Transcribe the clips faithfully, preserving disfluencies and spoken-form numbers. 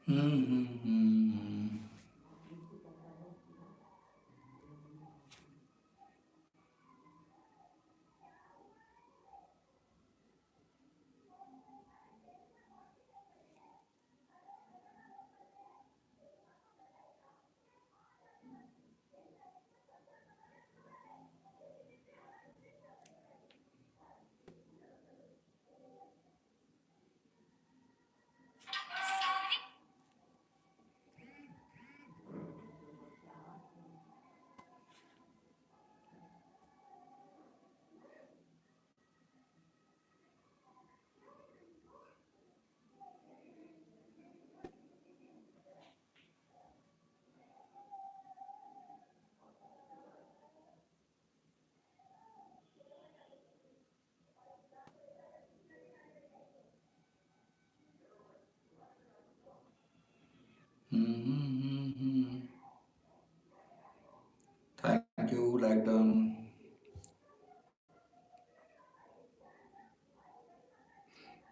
Hmm, hmm, hmm, hmm. Hmm, hmm, hmm, hmm. Thank you, like done।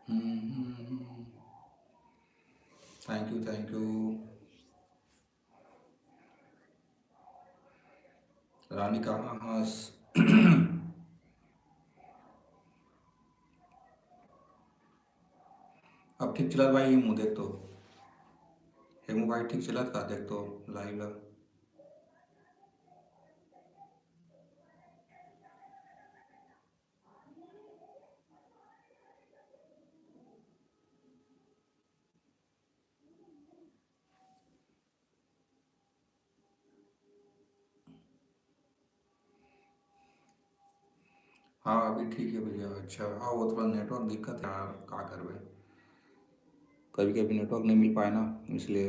Hmm, hmm, hmm. Thank you, thank you। रानी कहाँ हस? अब ठीक चलत भाई, ये मुँह देख तो, हेमू भाई ठीक चलत का? देख तो लाइव ला। हाँ, अभी ठीक है भैया। अच्छा, हाँ, वो थोड़ा नेटवर्क दिक्कत है यार, का करबे, कभी कभी नेटवर्क नहीं मिल पाए ना, इसलिए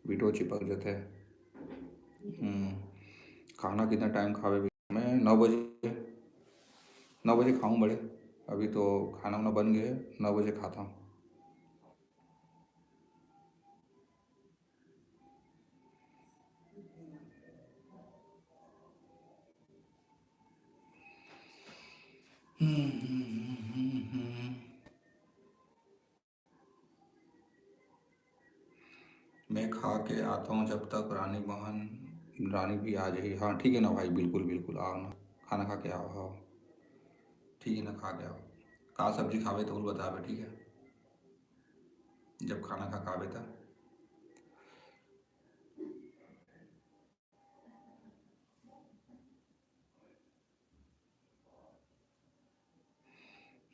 वीडियो चिपक जाते हैं। हम्म, खाना कितना टाइम खावे भैया? मैं नौ बजे, नौ बजे खाऊं बड़े, अभी तो खाना वाना बन गया है, नौ बजे खाता हूँ। हम्म, हम्म, हम्म, हम्म, हम्म। मैं खा के आता हूँ, जब तक रानी बहन, रानी भी आ जाही। हाँ, ठीक है ना भाई, बिल्कुल, बिल्कुल, आओ ना, खाना खा के आओ। हाँ, ठीक है ना, खा के आओ। का सब्जी खावे तो बतावे, ठीक है, जब खाना खा खावे त।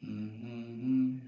हम्म, हम्म, हम्म।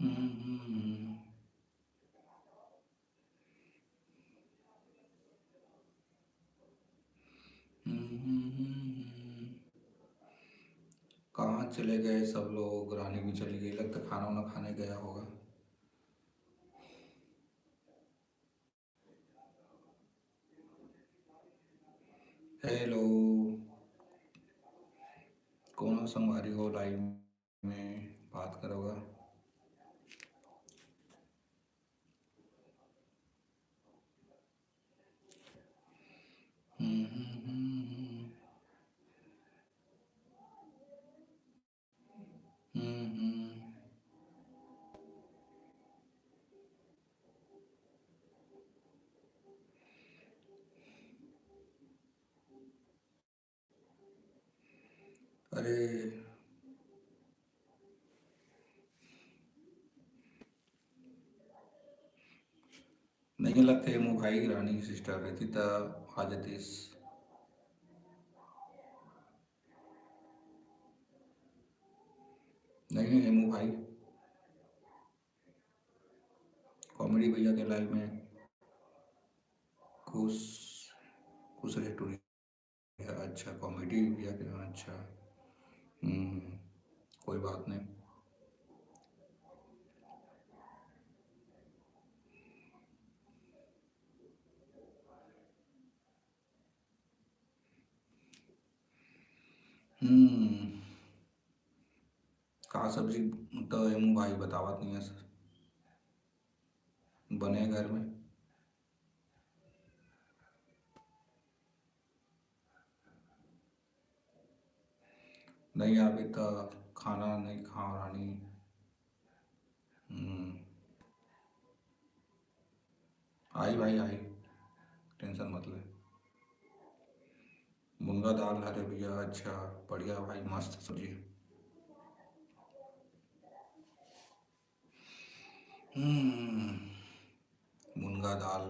हम्म, हम्म, हम्म, हम्म। कहाँ चले गए सब लोग? रानी भी चली गई, लगता खाना वाना खाने गया होगा। हेलो, कोनो संगवारी हो लाइव में बात करोगा? हम्म, हम्म, हम्म, हम्म। हम्म, हम्म। अरे, नहीं लगते हेमू भाई, रानी सिस्टर रहती त आ जातीस। नहीं हेमू भाई, कॉमेडी भैया के लाइव में खुश, खुश रहे टूरी। अच्छा, कॉमेडी भैया के, अच्छा, हम्म, कोई बात नहीं। हम्म, का सब्जी? तो एमू भाई बतावत नहीं है सर, बने घर में। नहीं आबे त खाना नहीं खाओ रानी। हम्म। आई भाई आई, टेंशन मत ले। मुनगा दाल हरे भैया, अच्छा बढ़िया भाई, मस्त सब्जी। हम्म, मुनगा दाल।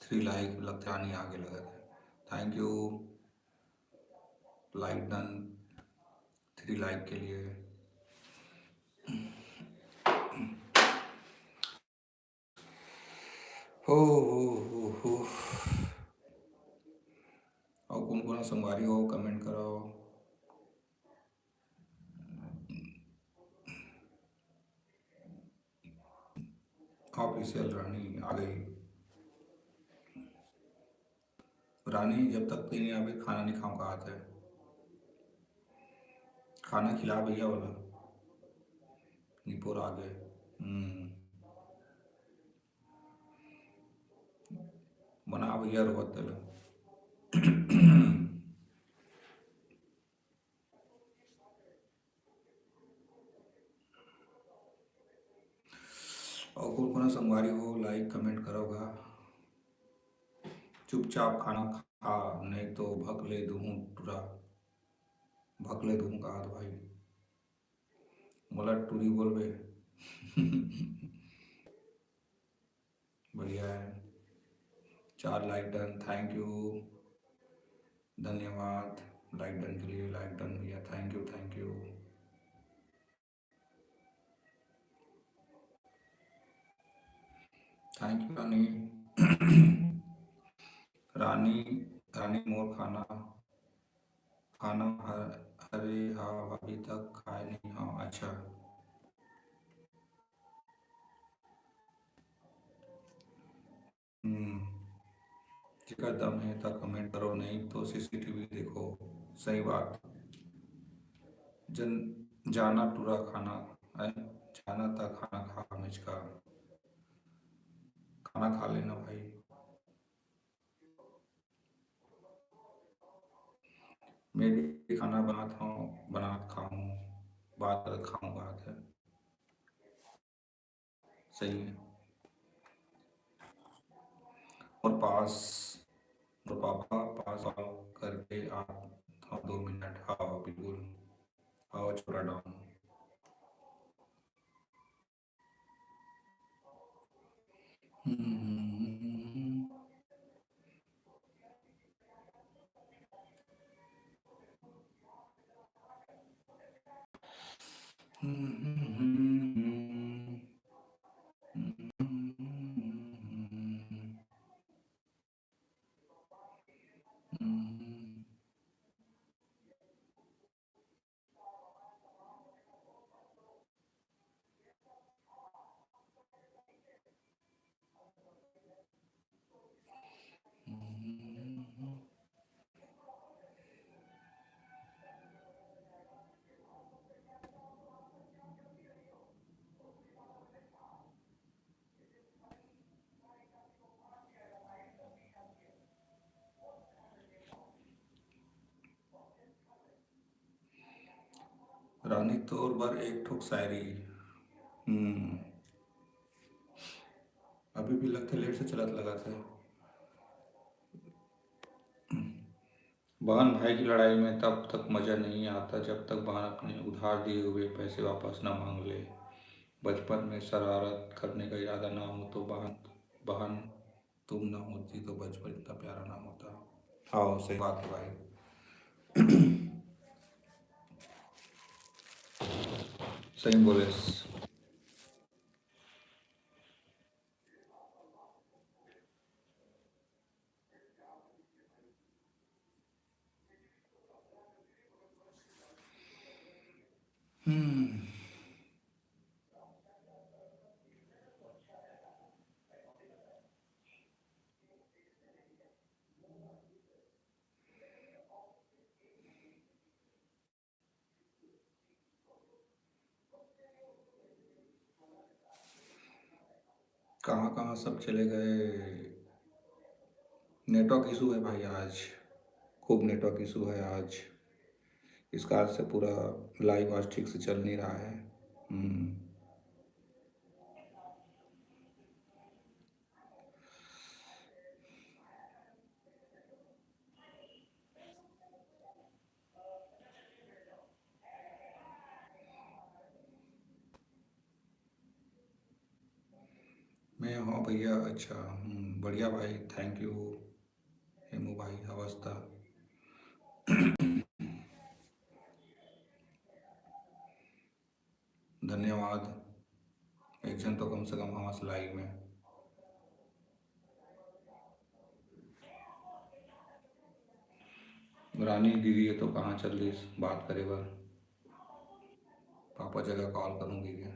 थ्री लाइक लगते आनी आगे लगा थे। Thank you like done, three like के लिए। हो हो हो हो। और कौन कौन संगवारी हो, कमेंट करो। ऑफिशियल रानी आ गई। रानी जब तक तैं नहीं आबे खाना नहीं खाऊं कहा थे। खाना खिला भैया वाला। निपोर आ गए। हम्म। बना भैया रोहत तेला। और कौन कौन संगवारी हो, लाइक कमेंट करोगा। चुपचाप खाना खा, नहीं तो भक ले दूहूं टूरा, भक ले दूहूं कहा तो भाई। मोला टूरी बोलबे। बढ़िया है। चार लाइक डन, थैंक यू, धन्यवाद लाइक डन के लिए। लाइक डन भैया, thank you, thank you. Thank you Rani. Rani, Rani मोर खाना, खाना ह-, अरे हाँ, अभी तक खाए नहीं हाँ। अच्छा। हम्म, जेकर दम है त कमेंट करो, नहीं तो सीसीटीवी देखो। सही बात। जन जाना टूरा खाना, है, जाना त खाना खा मिचका, खाना खा लेना भाई। मैं भी खाना बनात हूँ, बनात खाऊँ, बात करत खाऊँ, बात है। सही है। और पास, और पापा पास कॉल करके आ, था दो मिनट। हाँ, बिल्कुल। आओ, छोरा डाउन। हम्म। रानी तोर बर एक ठोक शायरी। हम्म, अभी भी लगथे लेट से चलत लगत हे। बहन भाई की लड़ाई में तब तक मज़ा नहीं आता जब तक बहन अपने उधार दिए हुए पैसे वापस ना मांग ले। बचपन में शरारत करने का इरादा ना हो तो बहन, बहन तुम ना होती तो बचपन इतना प्यारा ना होता। हाँ, सही बात है भाई। सही बोले। हम्म। कहाँ कहाँ सब चले गए। नेटवर्क इशू है भाई, आज खूब नेटवर्क इशू है आज, इस कारण से पूरा लाइव आज ठीक से चल नहीं रहा है। हम्म। मैं, हाँ भैया, अच्छा, हम्म, बढ़िया भाई, थैंक यू हेमू भाई, अवस्था। धन्यवाद। एक जन तो कम से कम हवस लाइव में। रानी दीदी ये तो कहाँ चल दिस बात करे बर? पापा जगह कॉल करूँगी क्या?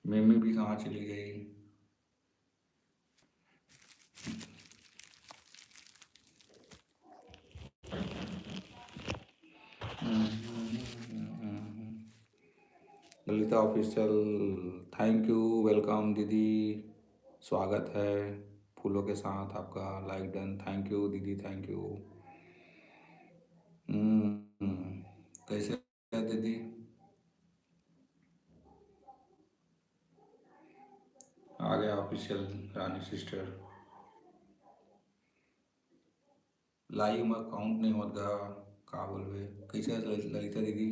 मिमी भी कहाँ चली गई? Lalita official, thank you, welcome दीदी, स्वागत है फूलों के साथ आपका, लाइक डन, थैंक यू दीदी, थैंक यू। हम्म, कैसे है दीदी? आ गया ऑफिशियल रानी सिस्टर। लाइव में काउंट नहीं होत गा, का बोलबे? कैसे है ललिता दीदी?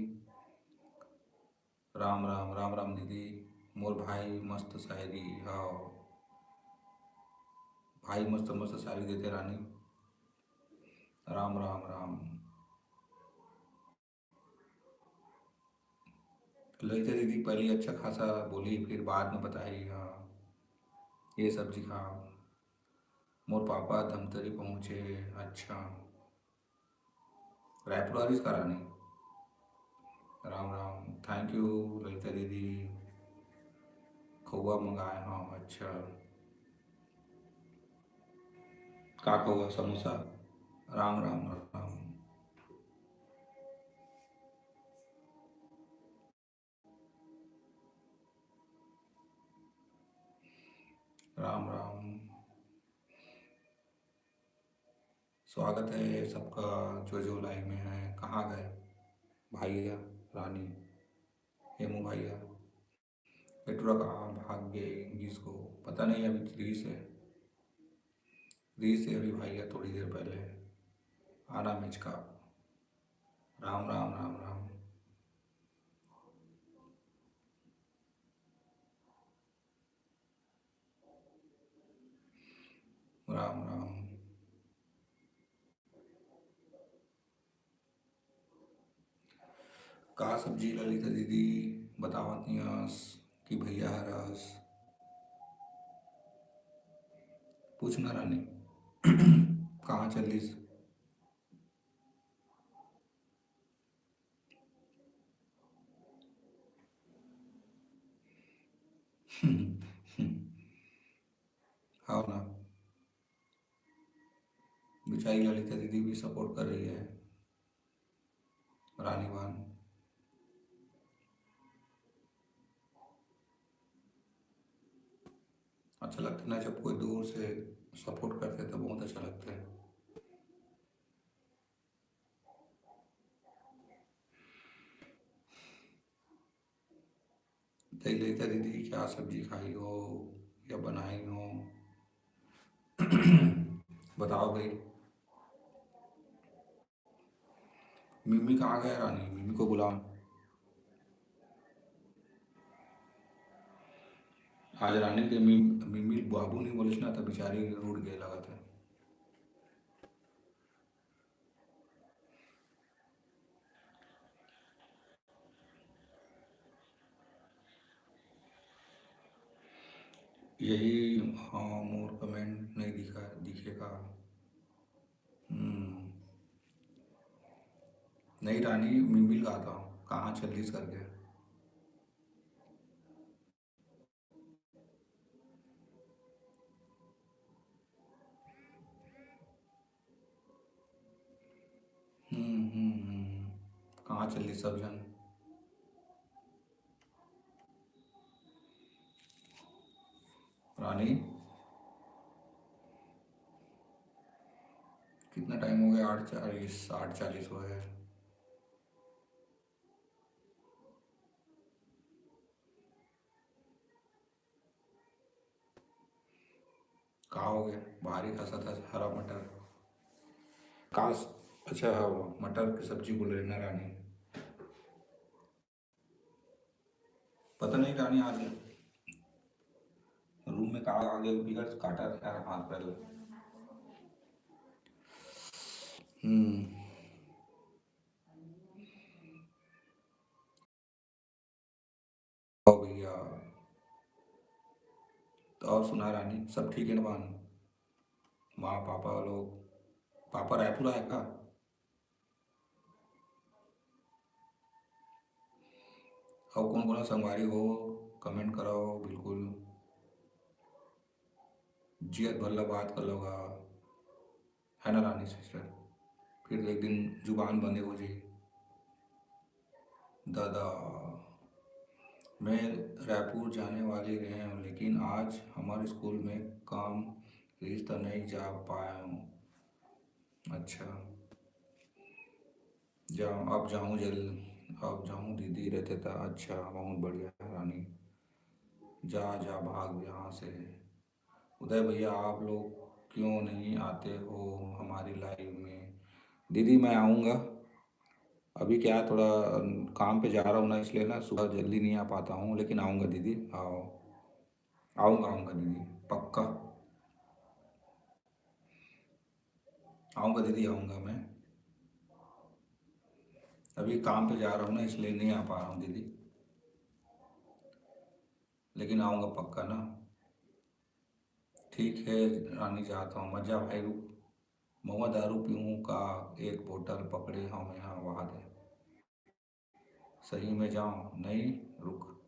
राम राम, राम राम दीदी। मोर भाई मस्त शायरी, हाँ भाई, मस्त मस्त शायरी देते रानी। राम राम राम। ललिता दीदी पहले अच्छा खासा बोली, फिर बाद में बताई, हाँ, ये सब्जी खा। मोर पापा धमतरी पहुँचे। अच्छा, रायपुर आ रही इसका रानी। राम राम, थैंक यू ललिता दीदी। खोआ मंगाए, हाँ, अच्छा। का खोआ? समोसा। राम राम राम। राम राम। स्वागत है सबका, जो जो लाइव में है। कहाँ गए भैया, रानी, हेमू भैया? पेटुरा कहाँ भाग गए, किसको पता नहीं, अभी फ्री से, फ्री से अभी भैया थोड़ी देर पहले आना मिचका। राम राम, राम राम। राम राम। का सब्जी ललिता दीदी बतावत नियस कि भैया हरस? पूछना रानी, कहाँ चलिस? हाँ ना, बेचारी ललिता दीदी भी सपोर्ट कर रही है। रानीवान। अच्छा लगता है ना, जब कोई दूर से सपोर्ट करते हैं तो बहुत अच्छा लगता है। देख लेते दीदी क्या सब्जी खाई हो। क्या बनाई हो? बताओ भाई। मिमी कहाँ गए रानी? मिमी को बुलाओ। आज रानी के मिम-, मिमी बाबू नहीं बोलिस ना, त बिचारी रूठ गए लगत हे। यही, हाँ, मोर comment नहीं दिखा, दिखेगा। हम्म। नहीं रानी, मिमिल गाता हूँ, कहाँ चल दिस करके। हम्म, हम्म, हम्म। कहाँ चल दिस सब झन? रानी, कितना time हो गया? आठ चालीस, आठ चालीस हुआ है। का हो गया? भारी खसत हस हरा मटर। का स-, अच्छा, हाँ, वो मटर की सब्जी बोल रहे ना रानी। पता नहीं रानी, आज रूम में का आ गया, बिगड़ काटा था यार हाथ पैर। हम्म। ओ भैया, तो और सुना रानी, सब ठीक है ना बहन? माँ पापा लोग, पापा रायपुर आए का? और कौन कौन संगवारी हो, comment कराओ बिल्कुल। जियत भर ला बात कर लोगा, है ना रानी sister? फिर तो एक दिन जुबान बंदे हो जाई। दादा, मैं रायपुर जाने वाली रहे हूँ, लेकिन आज हमारे स्कूल में काम रहिस त नहीं जा पाए हूँ। अच्छा, जाऊँ, अब जाऊँ जल, अब जाऊँ दीदी रहते त अच्छा, बहुत बढ़िया रानी। जा, जा, भाग यहाँ से। उदय भैया, आप लोग क्यों नहीं आते हो हमारी live में? दीदी, मैं आऊँगा। अभी क्या है, थोड़ा, अम, काम पे जा रहा हूँ ना, इसलिए ना सुबह जल्दी नहीं आ पाता हूँ, लेकिन आऊँगा दीदी। आओ, आऊँगा, आऊँगा दीदी, पक्का आऊँगा दीदी, आऊँगा मैं। अभी काम पे जा रहा हूँ ना, इसलिए नहीं आ पा रहा हूँ दीदी, लेकिन आऊँगा पक्का ना। ठीक है रानी, जाता हूँ। मजा भाई, रुक, महुआ दारू पीऊँ का, एक बोतल पकड़े हँव मैं, हाँ, वहाँ दे। सही में जाऊँ, नहीं, रुक।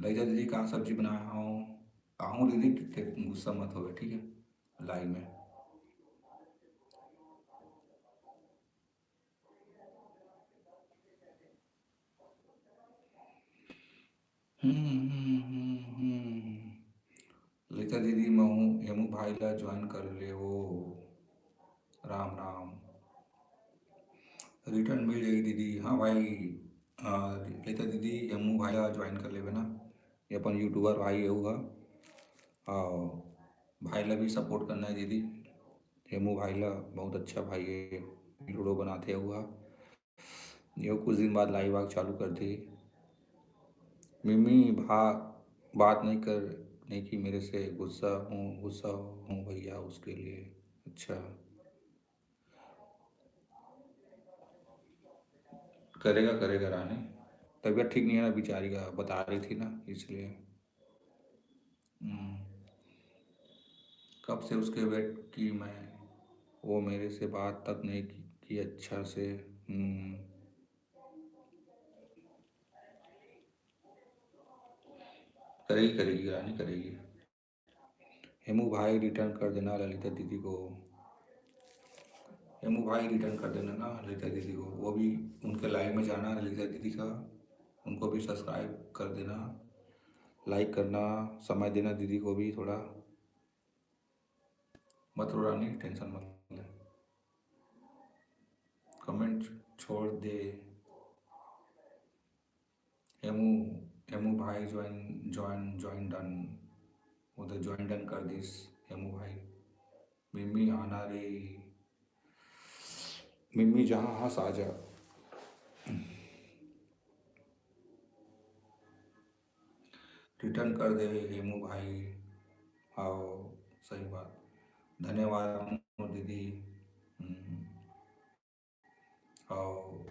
ललिता दीदी, का सब्जी बनाए हँव? आहूँ दीदी, ते गुस्सा मत होवे, ठीक है, live में। हम्म, हम्म, हम्म, हम्म। ललिता दीदी, महू हेमू भाई ला join कर लेवो। राम राम। Return मिल जाई दीदी। हाँ भाई, अ, ललिता दीदी, हेमू भाई ला join कर लेवे ना, ये अपन YouTuber भाई हे ओहा। अउ भाई ला भी support करना है दीदी। हेमू भाई ला बहुत अच्छा भाई हे, video बनाथे ओहा। ये कुछ दिन बाद live आग चालू कर दी। मिमी भा-, बात नहीं कर, नहीं की मेरे से, गुस्सा हूँ, गुस्सा हूँ भैया उसके लिए। अच्छा, करेगा, करेगा रानी, तबीयत ठीक नहीं है ना बेचारी का, बता रही थी ना, इसलिए। हम्म। कब से उसके wait की मैं, वो मेरे से बात तक नहीं की, की अच्छा से। हम्म। करेगी, करेगी रानी, करेगी। हेमू भाई, return कर देना ललिता दीदी को। हेमू भाई, return कर देना ना ललिता दीदी को। वो भी उनके live में जाना ललिता दीदी का, उनको भी subscribe कर देना, like करना, समय देना दीदी को भी थोड़ा। मत रो रानी, tension मत ले, comment छोड़ दे। हेमू, हेमू भाई join, join, join done। वो तो ज्वाइन डन कर दिस हेमू भाई। मिम्मी आना रे, मिम्मी जहाँ हस आ जा। रिटर्न कर देवे हेमू भाई। हाँ, सही बात। धन्यवाद मोर दीदी। हम्म। आओ,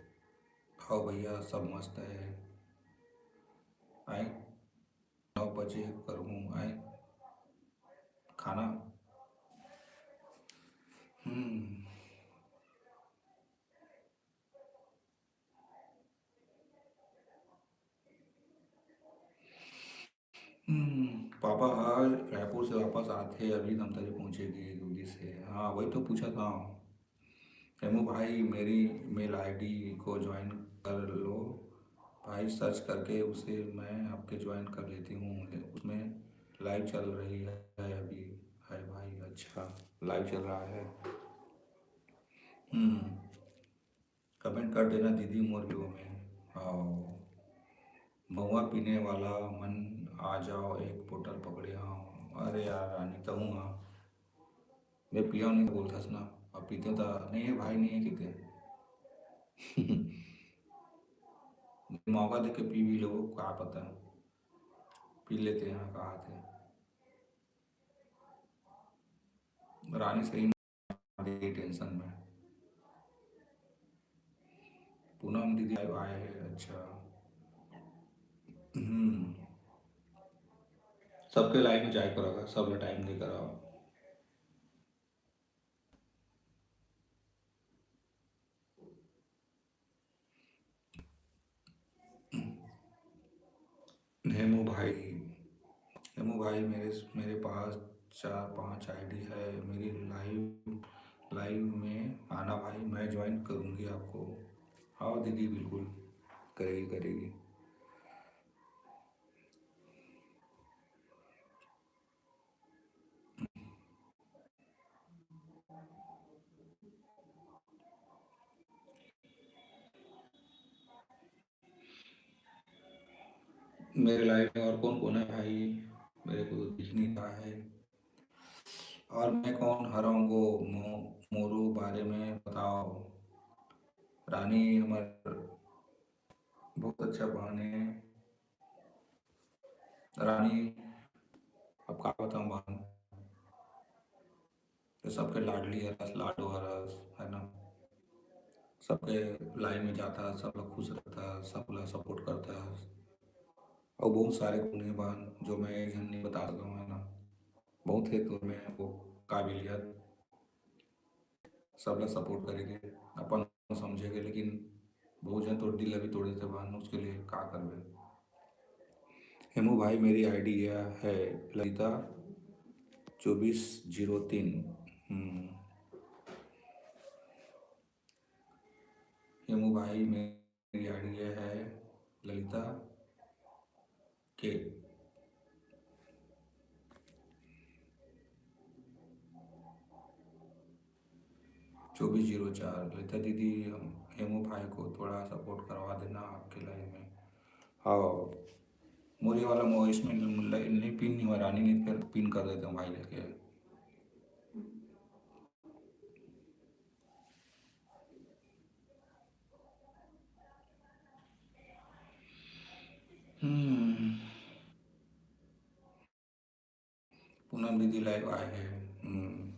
आओ भैया, सब मस्त है। आए, नौ बजे करूँ आए खाना। हम्म। हम्म, पापा हा रायपुर से वापस आते अभी धमतरी पहुँचेगी जल्दी से। हाँ, वही तो पूछा था। हेमू भाई, मेरी मेल आईडी को ज्वाइन कर लो भाई, सर्च करके उसे मैं आपके ज्वाइन कर लेती हूँ। उसमें लाइव चल रही है अभी। हाय भाई, अच्छा, लाइव चल रहा है। हम्म, कमेंट कर देना दीदी मोर वीडियो में। आओ, महुआ पीने वाला मन, आ जाओ, एक बोतल पकड़े हूँ। अरे यार रानी, तहूँ हाँ, मैं पिया नहीं बोलथस ना, अब पीते तो नहीं है भाई, नहीं है किते। मौका देके पी भी लो, का पता, पी लेते हैं, कहा थे। रानी सही में टेंशन में। पूनम दीदी आए, आए हैं, अच्छा। हम्म, सबके लाइन में जाए पर, सब टाइम दे कर आओ। हेमू भाई, हेमू भाई, मेरे मेरे पास चार पांच आईडी है। मेरी लाइव लाइव में आना भाई, मैं ज्वाइन करूँगी आपको। आओ दीदी, बिल्कुल करेगी, करेगी। मेरे लाइफ में और कौन कौन है भाई, मेरे को तो दिख नहीं रहा है। और मैं कौन हराऊंगो मो, मोरू बारे में बताओ। रानी हमार बहुत अच्छा बहन है। रानी, अब का बताऊं बहन, तो सबके लाडली हरस, लाडो हरस, है ना। सबके लाइन में जाता, सब लोग खुश रहता, सब लोग सपोर्ट करता। और बहुत सारे गुण है बहन, जो मैं एक झन नहीं बता सकता हूँ, है ना। बहुत है तो मैं वो काबिलियत, सब लोग सपोर्ट करेंगे, अपन समझेंगे, लेकिन बहुत जन तोर दिल अभी तोड़ देते बहन, उसके लिए का करबे। हेमू भाई, मेरी आईडी यह है, ललिता चौबीस जीरो तीन। हम्म। हेमू भाई, मेरी आईडी यह है, ललिता के चौबीस जीरो चार। ललिता दीदी, हम हेमू भाई को थोड़ा सपोर्ट करवा देना आपके लाइन में। हाँ, मोर ये वाला मो-, इसमें ल-, ल-, नहीं, पिन नहीं हुआ रानी, नहीं फिर पिन कर देता हूँ भाई लेके। हम्म। पूनम दीदी लाइव आए हैं। हम्म।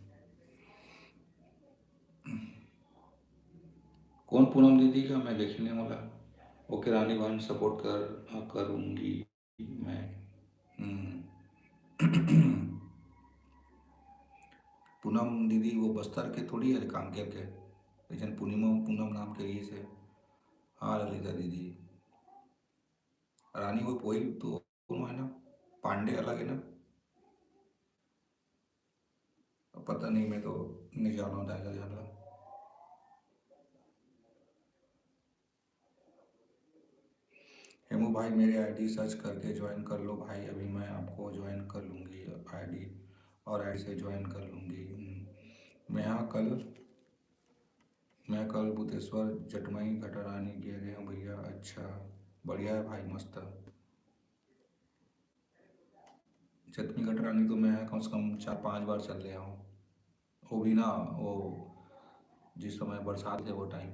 कौन पूनम दीदी का मैं देखे नहीं वाला। ओके रानी बहन, सपोर्ट कर, हाँ, करूँगी मैं। हम्म। पूनम दीदी वो बस्तर के थोड़ी है, कांकेर के। लेकिन पूर्णिमा पूनम नाम के रही से। हाँ ललिता दीदी। रानी वो वही तो कौन है ना, पांडे अलग है ना। अब पता नहीं, मैं तो नहीं जाना, दायरा जाना। हेमू भाई, मेरे आईडी सर्च करके ज्वाइन कर लो भाई, अभी मैं आपको ज्वाइन कर लूँगी आईडी, और आईडी से ज्वाइन कर लूँगी। हम्म, मैं हाँ कल मैं कल भूतेश्वर जटमई घटारानी गे रहे हूँ भैया। अच्छा, बढ़िया है भाई, मस्त। छत्तीसगढ़ रानी तो मैं कम से कम चार पांच बार चल रहा हूँ। वो भी ना, वो जिस समय बरसात है वो टाइम।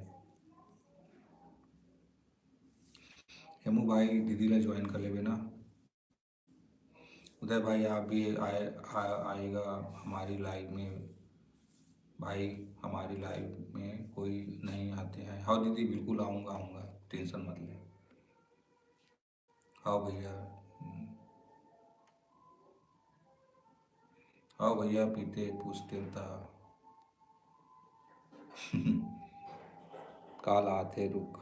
हेमू भाई, दीदी ला ज्वाइन कर लेबे ना। उदय भाई, आप भी आए, आ, आएगा हमारी लाइव में। भाई, हमारी लाइव में कोई नहीं आते हैं। हाँ दीदी, बिल्कुल आऊँगा, आऊँगा, टेंशन मत ले। हाँ भैया, हम्म। हाँ भैया, पीते पूछते था। काल आते रुक।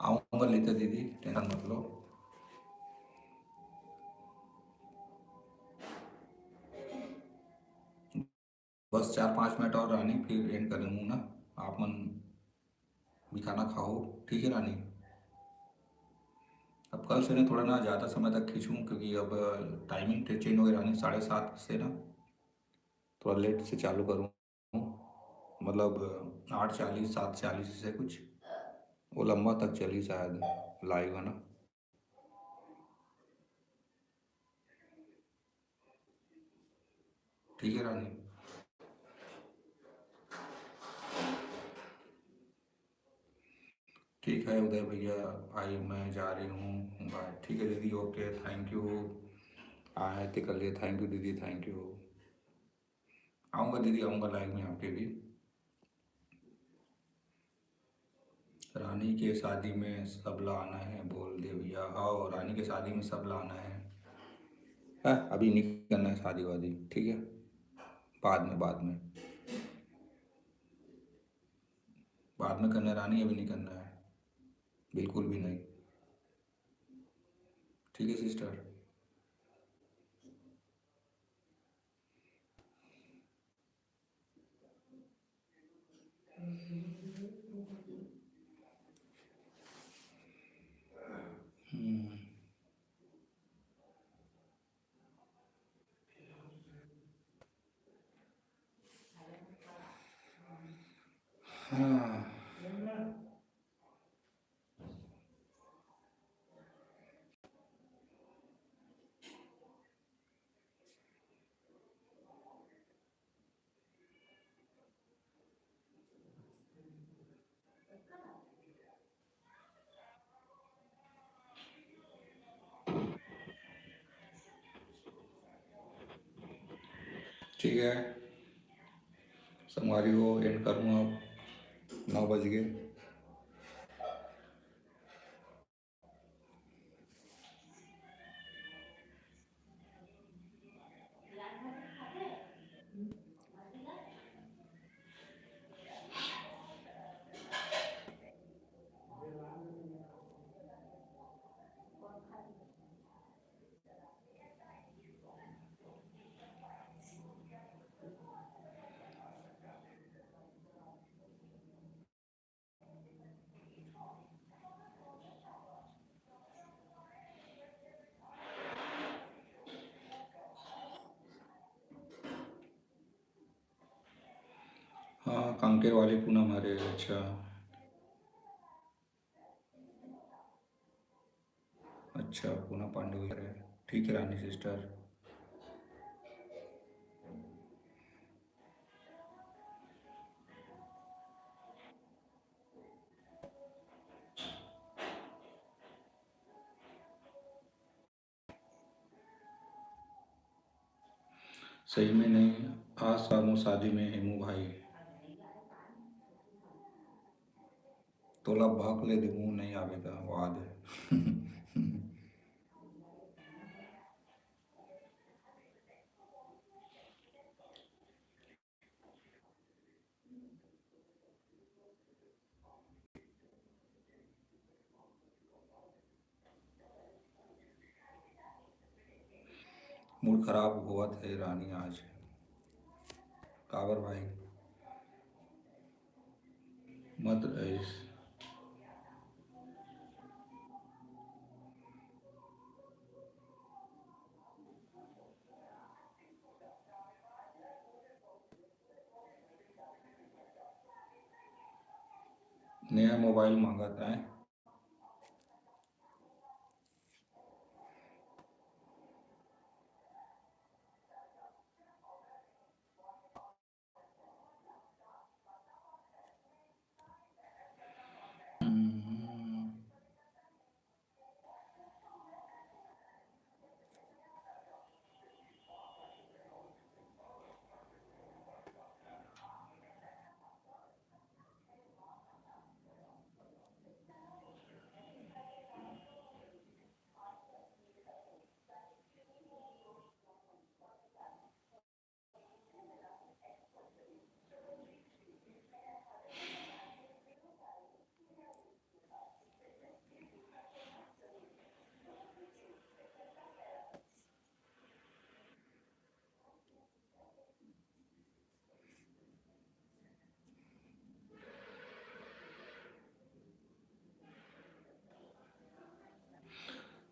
आऊँगा ललिता दीदी, टेंशन मत लो। बस चार पाँच मिनट और रानी, फिर एंड कर दूँ ना। आप मन भी खाना खाओ, ठीक है रानी? अब कल से ना थोड़ा ना ज़्यादा समय तक खींचूँ, क्योंकि अब टाइमिंग चेंज हो गई रानी, साढ़े सात से ना थोड़ा लेट से चालू करूँ, मतलब आठ चालीस, सात चालीस से कुछ, वो लंबा तक चली शायद लाइव, है ना? ठीक है रानी। ठीक है उदय भैया, भाई मैं जा रही हूँ, बाय। ठीक है दीदी, ओके, थैंक यू। आए थे कर लिए, थैंक यू दीदी, थैंक यू। आऊँगा दीदी, आऊँगा लाइव में आपके भी। रानी के शादी में सब ला आना है, बोल दे भैया। हाँ, रानी के शादी में सब ला आना है। हाँ, अभी नहीं करना है शादी वादी, ठीक है, बाद में, बाद में, बाद में करना है रानी, अभी नहीं करना है, बिल्कुल भी नहीं। ठीक है सिस्टर। हम्म। हाँ। ठीक है संगवारी हो, एंड करूँ अब, नौ बज गए। हाँ, कांकेर वाले पूनम हरे, अच्छा। अच्छा, पूनम पांडे हरे, ठीक है रानी सिस्टर। सही में नहीं आ सामो शादी में हेमू भाई। तोला भक ले देहूँ, नहीं आवे त वाद है। मूड खराब होवत है रानी आज। काबर भाई? मत रहिस। नया मोबाइल मांगत आय। हम्म।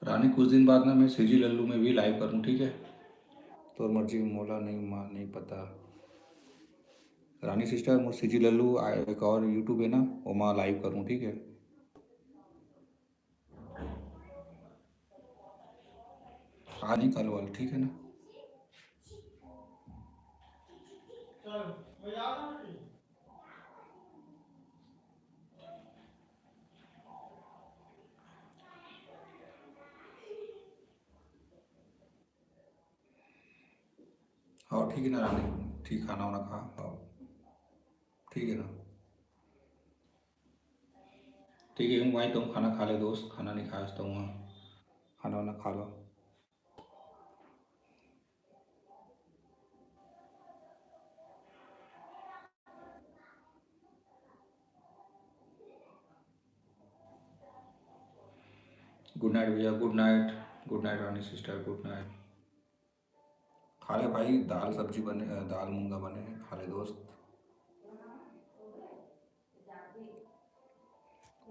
रानी, कुछ दिन बाद ना मैं सीजी लल्लू में भी लाइव करूँ, ठीक है? तोर मर्जी, मोला नहीं मा-, नहीं पता। रानी सिस्टर, मोर सीजी लल्लू आ-, एक और YouTube है ना, ओमा लाइव करूँ, ठीक है? आज नहीं, कल वाला, ठीक है ना? हाँ, ठीक है ना रानी, ठीक, खाना वाना खा, हाँ, ठीक है ना? ठीक है, हूँ भाई, तुम खाना खा ले दोस्त, खाना नहीं खाया तो वहाँ खाना वाना खा लो। गुड नाइट भैया, गुड नाइट, गुड नाइट रानी सिस्टर, गुड नाइट। खा ले भाई, दाल सब्जी बने, अ, दाल मूंगा बने हे, खा ले दोस्त,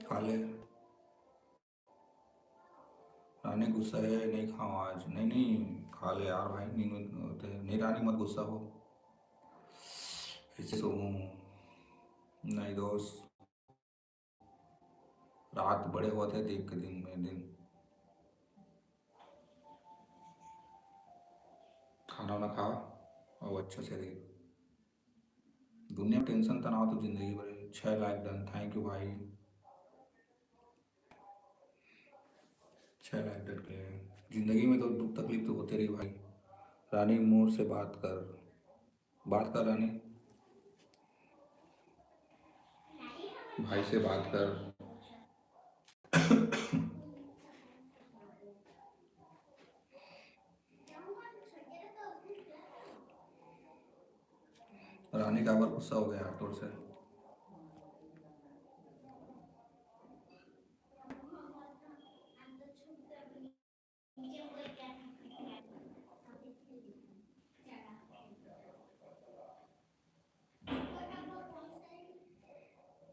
खा ले। रानी गुस्सा है, नहीं खाओ आज। नहीं, नहीं, खा ले यार भाई, नींद में होते हैं। नहीं रानी, मत गुस्सा हो, ऐसे सोऊं। नहीं दोस्त, रात बड़े होते हैं, देख के दिन में दिन। खाना वाना खा और अच्छा से रहे। दुनिया में टेंशन तनाव तो जिंदगी भर है। छः लाख डन, थैंक यू भाई। छः लाख डन के। जिंदगी में तो दुख तकलीफ तो होते रही भाई। रानी मोर से बात कर, बात कर रानी, भाई से बात कर। रानी काबर गुस्सा हो गया यार तोर से?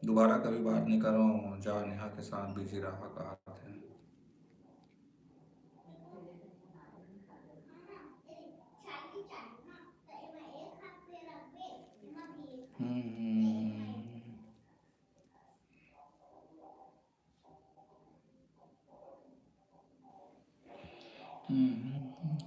दोबारा कभी बात नहीं करो, जा नेहा के साथ बिजी रहा, कहा थे। हम्म, हम्म। हम्म, हम्म, हम्म।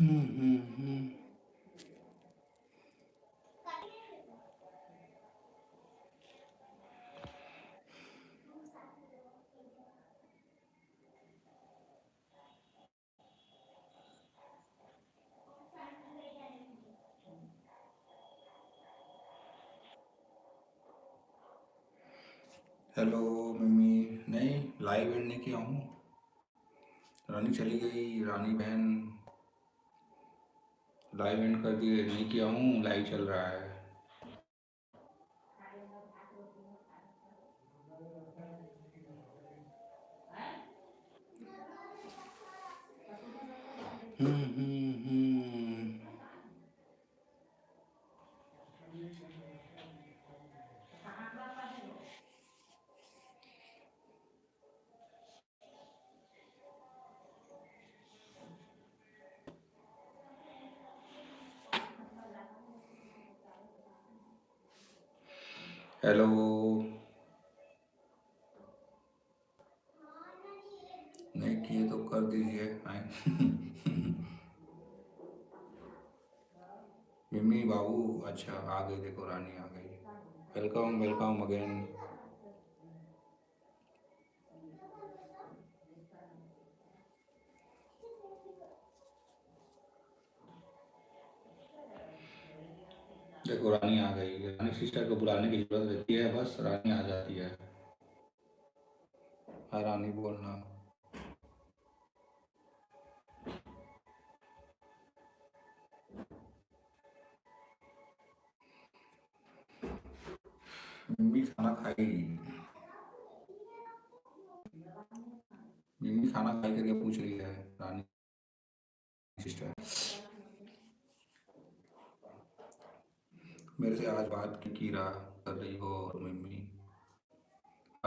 हम्म, हम्म, हम्म। हेलो मिमी, नहीं, live end नहीं किया हूँ। रानी चली गई, रानी बहन live end कर दिए, नहीं किया हूँ, live चल रहा है। हम्म, हम्म, हम्म। हेलो। नहीं किए तो कर दीजिए। हाय। मिमी बाबू, अच्छा, आ गई, देखो, रानी आ गई। Welcome, welcome again। देखो, रानी आ गई। रानी sister को बुलाने की जरूरत रहती है, बस रानी आ जाती है। हाँ, रानी बोलना। मिमी खाना खाई, मिमी खाना खाई करके पूछ रही है रानी sister। मेरे से आज बात की रहा कर रही हो और मिमी?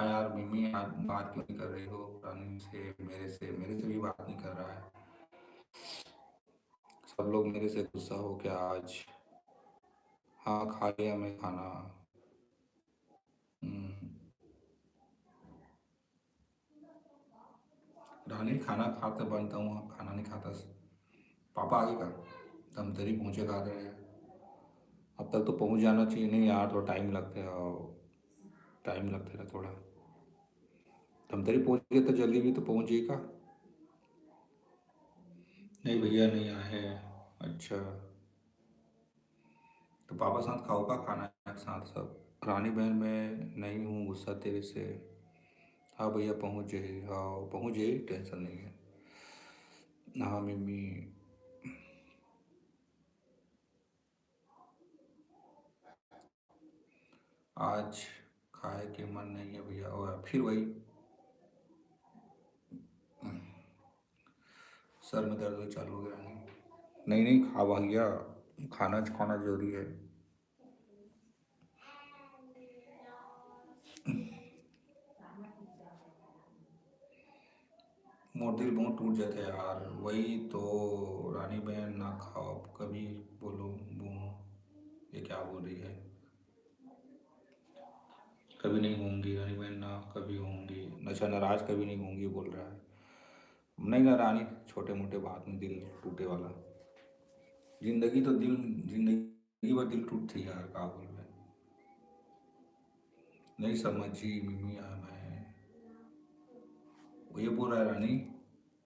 यार मिमी, आप बात क्यों नहीं कर रही हो रानी से, मेरे से? मेरे से भी बात नहीं कर रहा है। सब लोग मेरे से गुस्सा हो क्या आज? हाँ, खा लिया मैं खाना। हम्म। रानी, खाना खाते बनता हूँ, आप खाना नहीं खाता। पापा आगे का? धमतरी पहुँचे खा रहे हैं। अब तक तो पहुँच जाना चाहिए। नहीं यार, थोड़ा टाइम लगते हैं, टाइम लगते रहा थोड़ा। धमतरी पहुँच गए तो जल्दी भी तो पहुँच जाएगा। नहीं भैया, नहीं आए हैं। अच्छा, तो पापा साथ खाओ का खाना एक साथ सब? रानी बहन, मैं नहीं हूँ गुस्सा तेरे से। हाँ भैया, पहुँच जाही, हाँ पहुँच जाही, टेंशन नहीं है। हाँ मिमी, आज खाए के मन नहीं है भैया। और फिर वही सर में दर्द होना चालू हो गया। नहीं, नहीं, खा भैया, खाना खाना जरूरी है। मोर दिल बहुत टूट जाते यार। वही तो, रानी बहन ना खाओ कभी, बोलो बो, ये क्या बोल रही है? कभी नहीं होंगी रानी बहन, ना कभी होंगी। अच्छा, नाराज कभी नहीं होंगी बोल रहा है। नहीं ना रानी, छोटे मोटे बात में दिल टूटे वाला। जिंदगी तो दिल, जिंदगी भर दिल टूटती यार, का बोलबे। नहीं समझी मिमी, आ मैं, वो ये बोल रहा है रानी,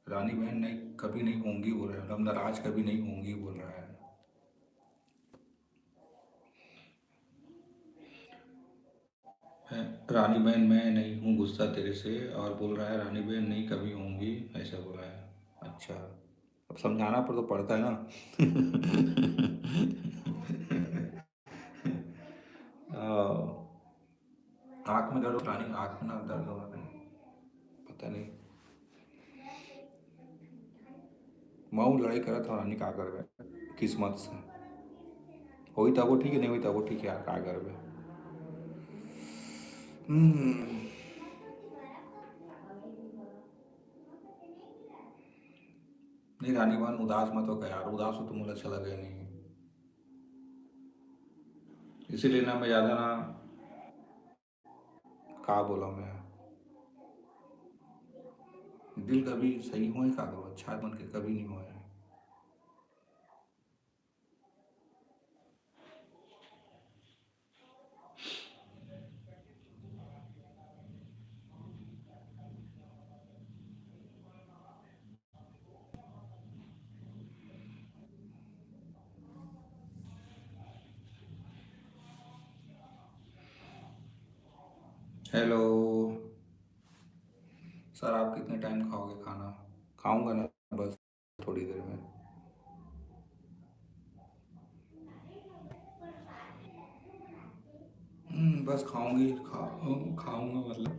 रानी बहन नहीं, कभी नहीं होंगी बोल रहा है, मतलब नाराज कभी नहीं होंगी बोल रहा है। रानी बहन, मैं नहीं हूँ गुस्सा तेरे से, और बोल रहा है रानी बहन नहीं कभी होंगी, ऐसा बोल रहा है। अच्छा, अब समझाना पर तो पड़ता है ना। आँख में दर्द हो रानी, आँख में ना दर्द हो रानी, पता नहीं। मऊ लड़ाई करत हो रानी, का करबे, किस्मत से होई तबो ठीक है, नहीं होई तबो ठीक है यार, का करबे। हम्म। नहीं रानी बहन, उदास मत हो यार, उदास हो तो मुझे अच्छा लगे नहीं, इसीलिए ना मैं ज़्यादा ना, का बोला मैं, दिल कभी सही होए का करो, अच्छा बन के कभी नहीं होए। हेलो सर, आप कितने टाइम खाओगे खाना? खाऊंगा ना, बस थोड़ी देर में। हम्म, बस खाऊंगी, खा, खाऊंगा मतलब।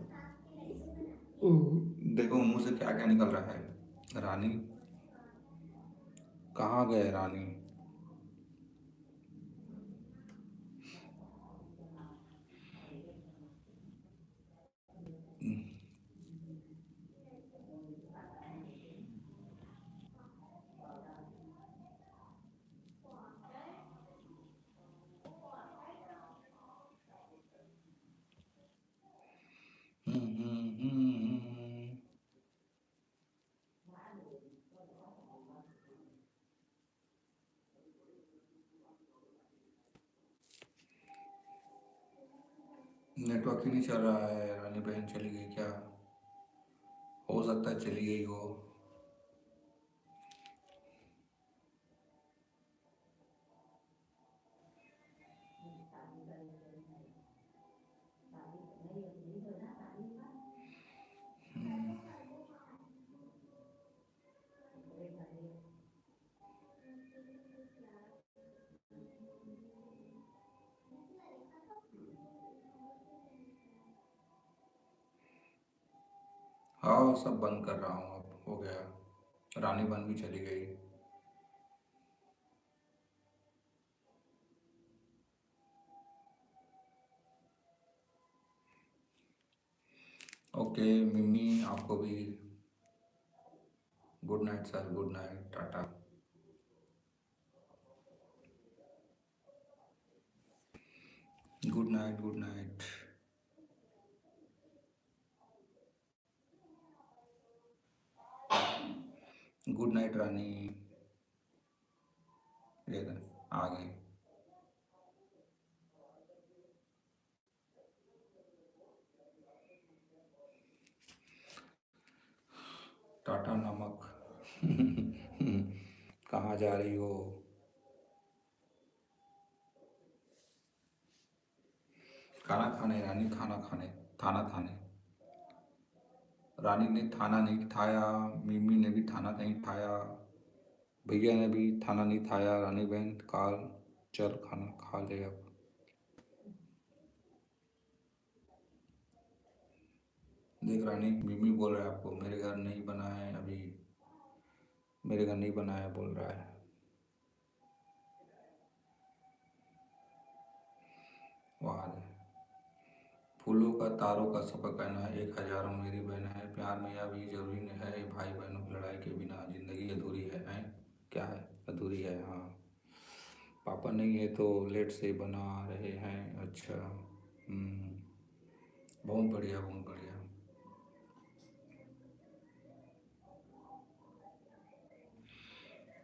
देखो मुंह से क्या क्या निकल रहा है। रानी, कहाँ गए रानी? नेटवर्क ही नहीं चल रहा है। रानी बहन चली गई क्या? हो सकता है चली गई हो। हाँ, सब बंद कर रहा हूँ, अब हो गया। रानी बहन भी चली गई। ओके मिमी, आपको भी गुड नाइट सर, गुड नाइट, टाटा। गुड नाइट, गुड नाइट। गुड नाइट रानी। ये ले, आ गए। टाटा नमक। कहाँ जा रही हो? खाना खाने रानी, खाना खाने, थाना थाने। रानी ने थाना नहीं ठाया, मिमी ने भी थाना नहीं ठाया, भैया ने भी थाना नहीं ठाया। रानी बहन काल चल खाना खा ले अब। देख रानी, मिमी बोल रहा है आपको, मेरे घर नहीं बना है अभी, मेरे घर नहीं बना है बोल रहा है। वाह रे। फूलों का तारों का सबक कहना है, एक हजारों मेरी बहन है। प्यार में यह भी जरूरी नहीं है, भाई बहनों की लड़ाई के बिना जिंदगी अधूरी है, हैं? क्या है? अधूरी है, हाँ। पापा नहीं है तो लेट से बना रहे हैं। अच्छा, हम्म, बहुत बढ़िया, बहुत बढ़िया।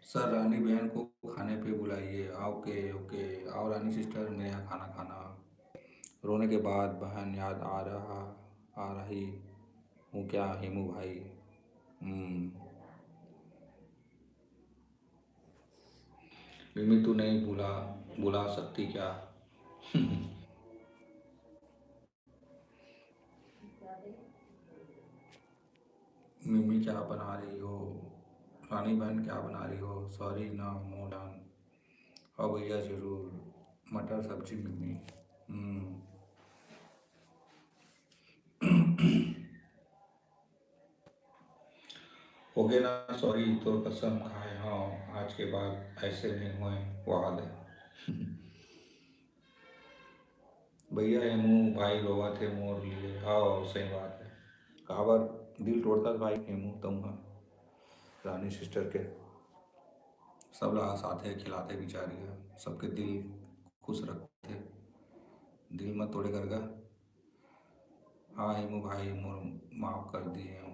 सर, रानी बहन को खाने पे बुलाइए। ओके, ओके, आओ रानी सिस्टर, मेरे यहाँ खाना खाना। रोने के बाद बहन याद आ रहा, आ रही हूँ क्या हेमू भाई? हम्म। मिमी, तू नहीं बुला, बुला सकती क्या? मिमी, क्या बना रही हो? रानी बहन, क्या बना रही हो? सॉरी ना मोर जान। हाँ भैया, जरूर। मटर सब्जी मिमी। हम्म। हो गया ना, सॉरी, तो कसम खाए, हाँ, आज के बाद ऐसे नहीं होए। वाह ले। भैया, हेमू भाई रोवत हे मोर लिए। हाँ, सही बात है। काबर दिल तोड़ता भाई हेमू, तुम हा रानी सिस्टर के। सब ला हंसाथे, खिलाथे बिचारी हा, सबके दिल खुश रखथे। दिल मत तोड़े करगा। हाँ हेमू भाई, मोर माफ कर दिए हूँ।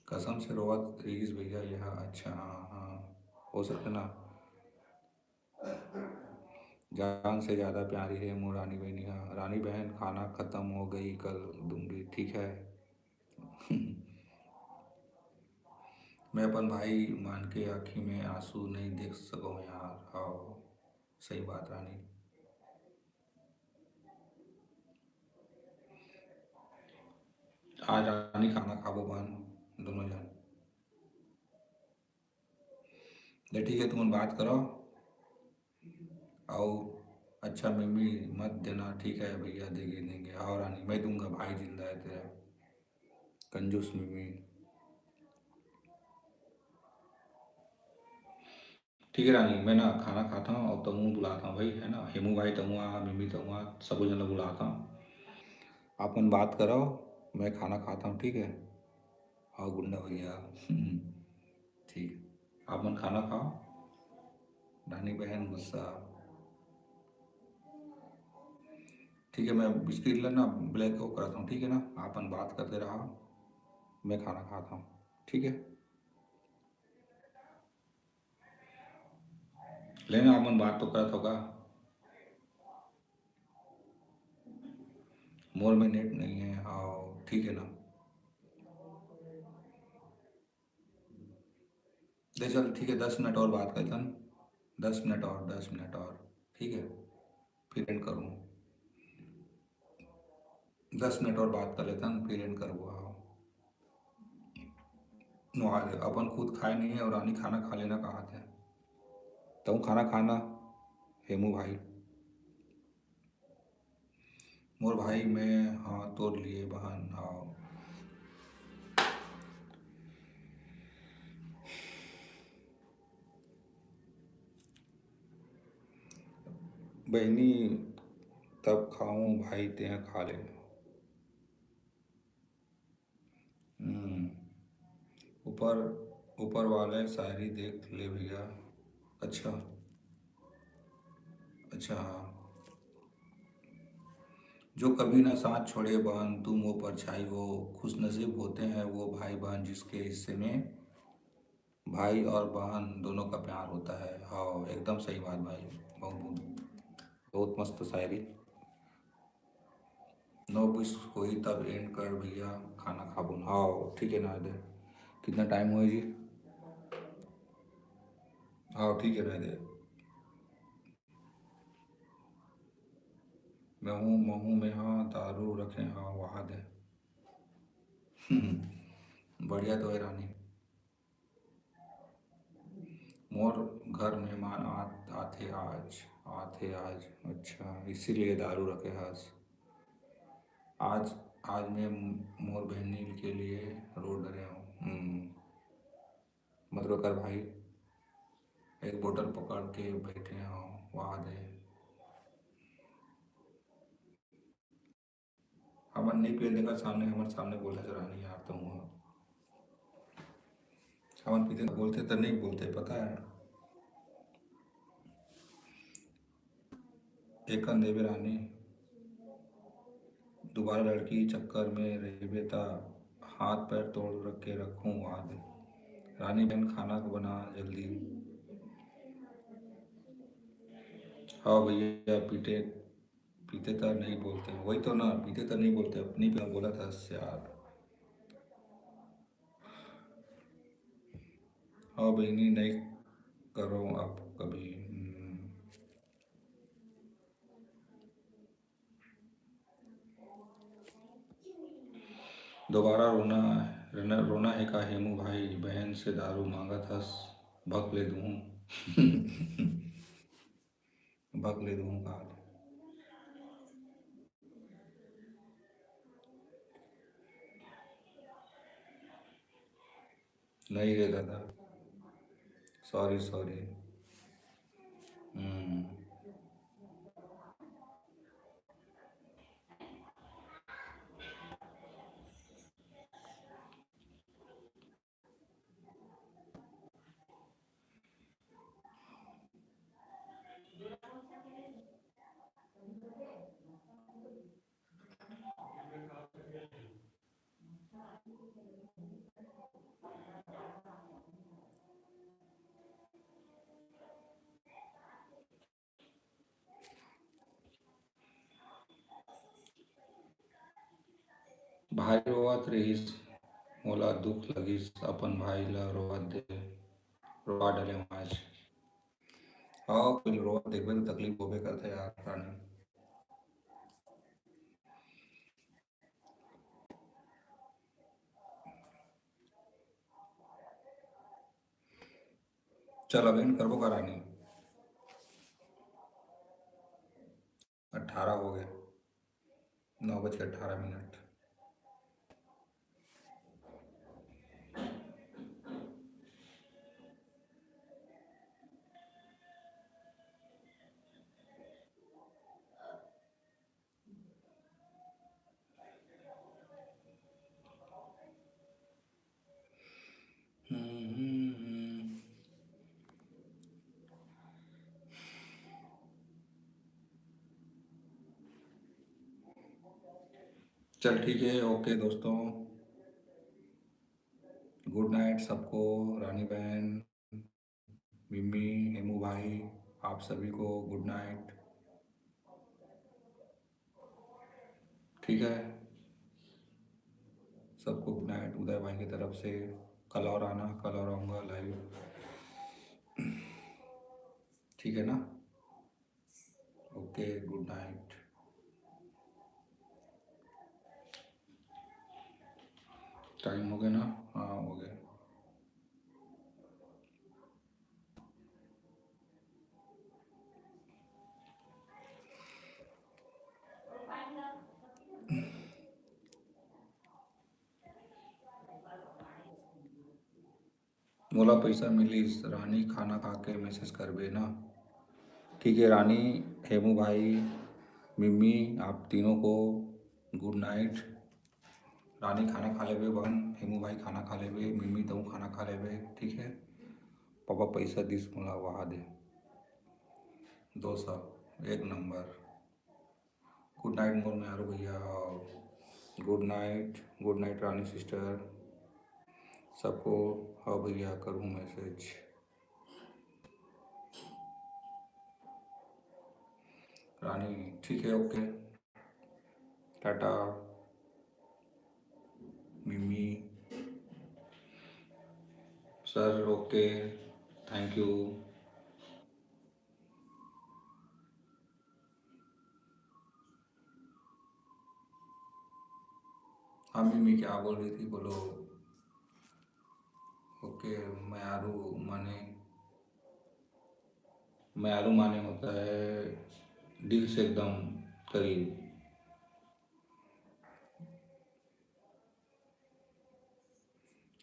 कसम से रोवत रहीस भैया, यह अच्छा, हाँ, हाँ, हो सकथे ना। जान से ज्यादा प्यारी है मोर रानी बहनी हा। रानी बहन, खाना खत्म हो गई, कल दूंगी, ठीक है? मैं अपन भाई मान के आँखी में आंसू नहीं देख सकूँ यार। हाँ, सही बात रानी। आज रानी खाना खाबो बहन, दोनों जन। ले ठीक है, तुमन बात करो। आओ, अच्छा मिमी मत देना, ठीक है भैया, देंगे, देंगे। आओ रानी, मैं दूंगा, भाई जिंदा है तेरा, कंजूस मिमी। ठीक है रानी, मैं ना खाना खाता हूँ और तमू बुलाता हूँ भाई, है ना, हेमू भाई तमू आ, मिमी तमू आ, सबो जन ला बुलाता हूँ। आप मन बात करो, मैं खाना खाता हूँ, ठीक है? हाँ गुंडा भैया। ठीक, आप मन खाना खाओ। रानी बहन गुस्सा। ठीक है, मैं स्क्रीन ला ना ब्लैक वो करता हूँ, ठीक है ना? आप मन बात करते रहा, मैं खाना खाता हूँ, ठीक है? लेना, आप मन बात तो करत हो का? मोर में नेट नहीं है। हाँ, ठीक है ना। दे चल, ठीक है, दस मिनट और बात करथन। दस मिनट और, दस मिनट और, ठीक है, फिर एंड करूँ। दस मिनट और बात कर लेथन, फिर एंड करबो। हाँ, नो आ रे, अपन खुद खाए नहीं है और रानी खाना खा लेना कहा थे। तू खाना खाना, हेमू भाई। मोर भाई, मैं हाँ तोर लिए बहन, हाँ। बहिनी, तब खाऊं भाई, तें खा ले। हम्म, ऊपर, ऊपर वाले शायरी देख ले भैया। अच्छा, अच्छा, हाँ। जो कभी ना साथ छोड़े बहन, तू वो परछाई हो। खुशनसीब होते हैं वो भाई बहन, जिसके हिस्से में भाई और बहन दोनों का प्यार होता है। हाँ, एकदम सही बात भाई। बहुत, बहुत, बहुत मस्त शायरी। नौ बीस होही तब एंड कर भैया, खाना खाबो ना। हाँ, ठीक है ना दे। कितना टाइम हुआ जी? हाँ, ठीक है ना दे। महूँ, महूँ में हाँ दारू रखे हाँ, वहाँ दे। बढ़िया तो है रानी। मोर घर मेहमान आत, आथे आज, आथे आज। अच्छा, इसीलिए दारू रखे हस। आज, आज मैं मोर बहनी के लिए रो डरे हूँ। हम्म, मतलब कर भाई, एक बोतल पकड़ के बैठे हूँ, वहाँ दे। हमन नहीं पिए, देखा सामने, हमर सामने बोलत रानी यार, तो हुआ। हमन पीते बोलते तो नहीं बोलते, पता है। एकन देवे रानी, दोबारा लड़की चक्कर में रहबे ता हाथ पैर तोड़ के रखूं वाद। रानी बहन खाना बना जल्दी। हाँ भैया, पीटे, पीते तो नहीं बोलते, वही तो ना, पीते तो नहीं बोलते, अपनी पे बोला था यार। हाँ बहनी, नहीं करो अब कभी। हम्म। दोबारा रोना, रोना, रोना है का हेमू भाई? बहन से दारू मांगत हस, भक ले दूँ। भक ले दूँ का? नहीं रे दादा, सॉरी, सॉरी। हम्म। भाई रोवत रहिस, मोला दुख लगिस, अपन भाई ला रोवा दे, रोवा डले आज। हाँ, कोई रोवत देखबे तो तकलीफ होबे करथे यार, रानी। चल, अब एंड करबो का रानी? अठारह हो गए, नौ बज के अठारह मिनट। हम्म, हम्म, हम्म। चल ठीक है, ओके दोस्तों, गुड नाइट सबको, रानी बहन, मिम्मी, हेमू भाई, आप सभी को गुड नाइट। ठीक है, सबको गुड नाइट उदय भाई की तरफ से। कल और आना, कल और आऊँगा लाइव। ठीक है ना? ओके, गुड नाइट। टाइम हो गया ना? हाँ, हो गया। मोला पइसा मिलिस, रानी, खाना खा के मैसेज करबे ना। ठीक है रानी, हेमू भाई, मिम्मी, आप तीनों को गुड नाइट। रानी खाना खा लेबे, बहन हेमू भाई खाना खा लेबे, मिम्मी तहूँ खाना खा लेबे, ठीक है। पापा पैसा दिस मोला वहा दे, दो सौ, एक नंबर। गुड नाइट मोर म्यारू भैया, गुड नाइट, गुड नाइट रानी सिस्टर, सबको। हाँ भैया, करूँ मैसेज। रानी, ठीक है, ओके, टाटा। मिमी सर, ओके, थैंक यू। हाँ मिमी, क्या बोल रही थी, बोलो। ओके, म्यारू माने, म्यारू माने होता है दिल से एकदम करीब।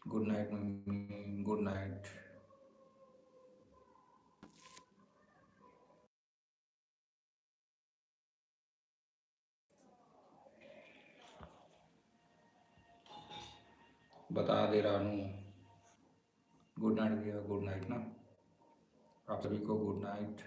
गुड नाइट मम्मी, गुड नाइट। बता दे रानू। गुड नाइट भैया, गुड नाइट ना, आप सभी को गुड नाइट।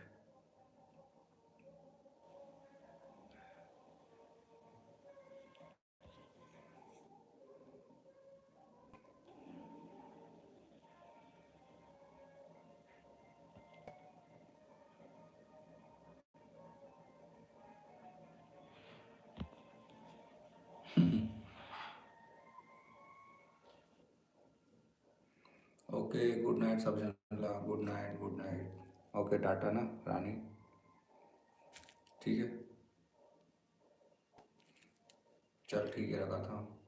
ओके, गुड नाइट सब जन ला, गुड नाइट, गुड नाइट। ओके, टाटा ना रानी, ठीक है, चल ठीक है, रखा था।